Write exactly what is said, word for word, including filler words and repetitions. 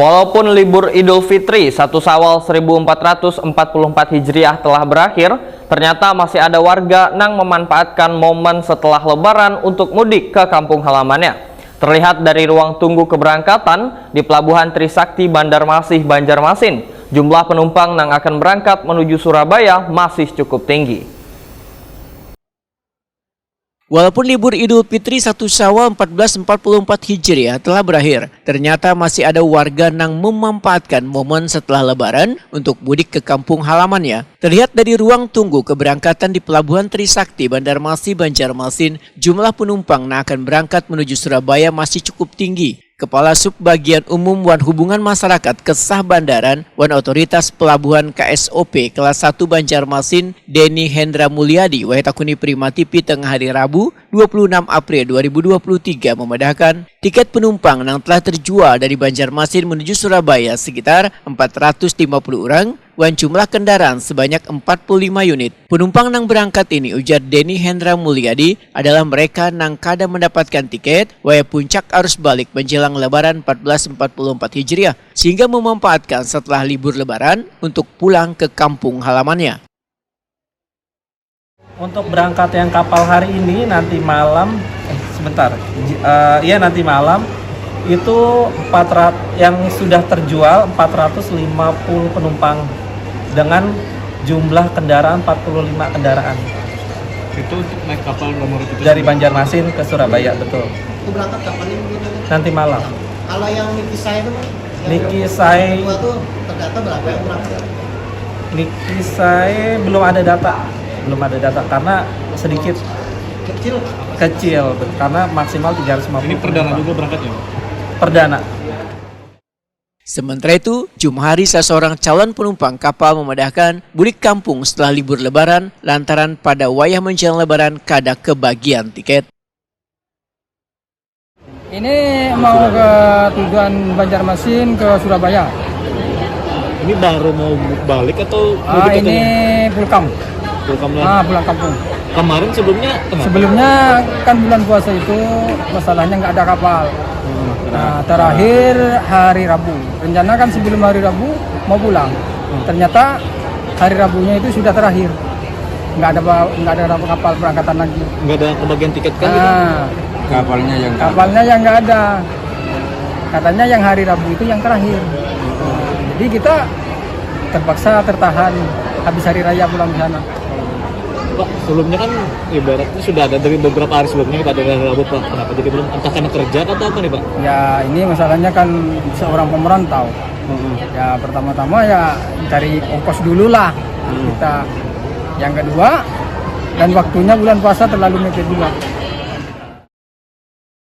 Walaupun libur Idul Fitri satu Syawal seribu empat ratus empat puluh empat Hijriah telah berakhir, ternyata masih ada warga nang memanfaatkan momen setelah Lebaran untuk mudik ke kampung halamannya. Terlihat dari ruang tunggu keberangkatan di Pelabuhan Trisakti Banjarmasih, Banjarmasin, jumlah penumpang nang akan berangkat menuju Surabaya masih cukup tinggi. Walaupun libur Idul Fitri satu Syawal empat belas empat puluh empat Hijriah telah berakhir, ternyata masih ada warga nang memanfaatkan momen setelah Lebaran untuk mudik ke kampung halamannya. Terlihat dari ruang tunggu keberangkatan di Pelabuhan Trisakti, Banjarmasin, Banjarmasin, jumlah penumpang nang akan berangkat menuju Surabaya masih cukup tinggi. Kepala Sub Bagian Umum wan Hubungan Masyarakat Kesah Bandaran wan Otoritas Pelabuhan K S O P Kelas satu Banjarmasin, Denny Hendra Mulyadi, wayah takuni Prima T V tengah hari Rabu, dua puluh enam April dua ribu dua puluh tiga, memadahkan, tiket penumpang nang telah terjual dari Banjarmasin menuju Surabaya sekitar empat ratus lima puluh orang, wan jumlah kendaraan sebanyak empat puluh lima unit. Penumpang nang berangkat ini, ujar Denny Hendra Mulyadi, adalah mereka nang kada mendapatkan tiket wayah puncak arus balik menjelang Lebaran empat belas empat puluh empat Hijriah, sehingga memanfaatkan setelah libur Lebaran untuk pulang ke kampung halamannya. Untuk berangkat yang kapal hari ini, nanti malam, eh, sebentar, J- eh, ya, nanti malam itu empat ratus, yang sudah terjual empat ratus lima puluh penumpang dengan jumlah kendaraan empat puluh lima kendaraan Itu untuk naik kapal nomor itu dari Banjarmasin ke Surabaya, betul. Itu berangkat kapan ini? Nanti malam. Kalau yang Nikisai itu, Bang? Yang Nikisai, dua tuh terdata berapa yang berangkat? Nikisai belum ada data, belum ada data karena sedikit Kecil. Kecil, karena maksimal tiga ratus lima puluh. Ini perdana juga berangkatnya? Perdana. Sementara itu, jumhari saseorang calon penumpang kapal memadahkan, bulik kampung setelah libur Lebaran lantaran pada wayah menjelang Lebaran kada kebagian tiket. Ini mau ke tujuan Banjarmasin ke Surabaya. Ini baru mau balik atau Ah, ini pulkam. Pulkam Ah, pulang kampung. Kemarin sebelumnya kenapa? Sebelumnya kan bulan puasa itu masalahnya nggak ada kapal. Hmm, Nah, terakhir hari Rabu. Rencana kan sebelum hari Rabu mau pulang. Ternyata hari Rabunya itu sudah terakhir. Nggak ada ba- nggak ada kapal berangkatan lagi. Nggak ada kebagian tiket kan? Gitu? Nah, Kapalnya yang kapalnya yang nggak ada. Katanya yang hari Rabu itu yang terakhir. Jadi kita terpaksa tertahan habis hari raya pulang ke sana. Pak, sebelumnya kan ibaratnya sudah ada dari beberapa hari sebelumnya, Pak, dari hari Rabu, Pak. Kenapa jadi belum? Entah karena kerja atau apa nih, Pak? Ya, ini masalahnya kan seorang pemerantau. Ya, pertama-tama ya cari ongkos dulu lah kita. Yang kedua, dan waktunya bulan puasa terlalu mepet juga.